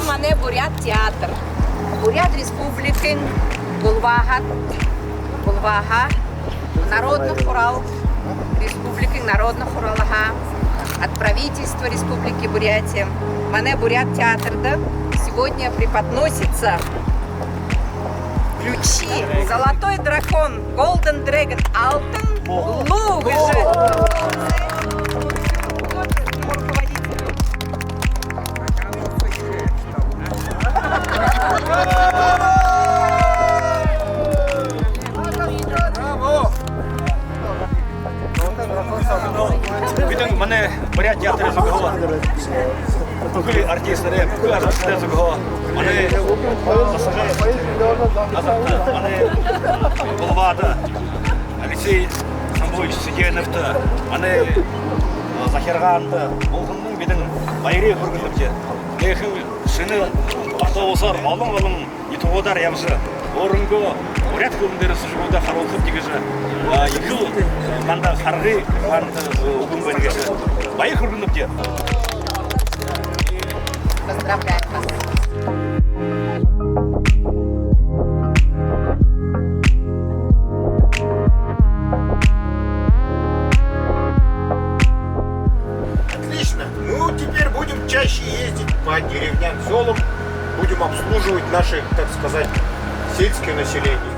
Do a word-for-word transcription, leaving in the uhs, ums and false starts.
Манай Буряад театр. Буряад Республикын Булбаһаа, Булбаһаа, Народный хурал, Республикын Народный хуралһаа, от правительства Республики Бурятия. Манай Буряад театрда сегодня преподносится ключи, золотой дракон, Golden Dragon, алтан луу гэжэ. Бидэн манай Буряад театрай зүгһөө, бүхы артистнарай, бүхы ажалшадай зүгһөө манай, манай Булбаһада Алексей Самбуевич Цыденовта, манай, а, захиргаанда, бүхэндэнь бидэн баяр хүргэнэбди. Энэхэн шэнэ автобусаар олон-олон нютагуудаар ябажа, өөрынгөө буряад хэлэн дээрэ зүжэгүүдээ харуулхабди гэжэ, а, ехэл манда харгы, манда, э, үгэн байна гэжэ баяр хүргэнэбди. Поздравляем вас. Отлично. Ну, теперь будем чаще ездить по деревням, селам. Будем обслуживать наше, так сказать, сельское население.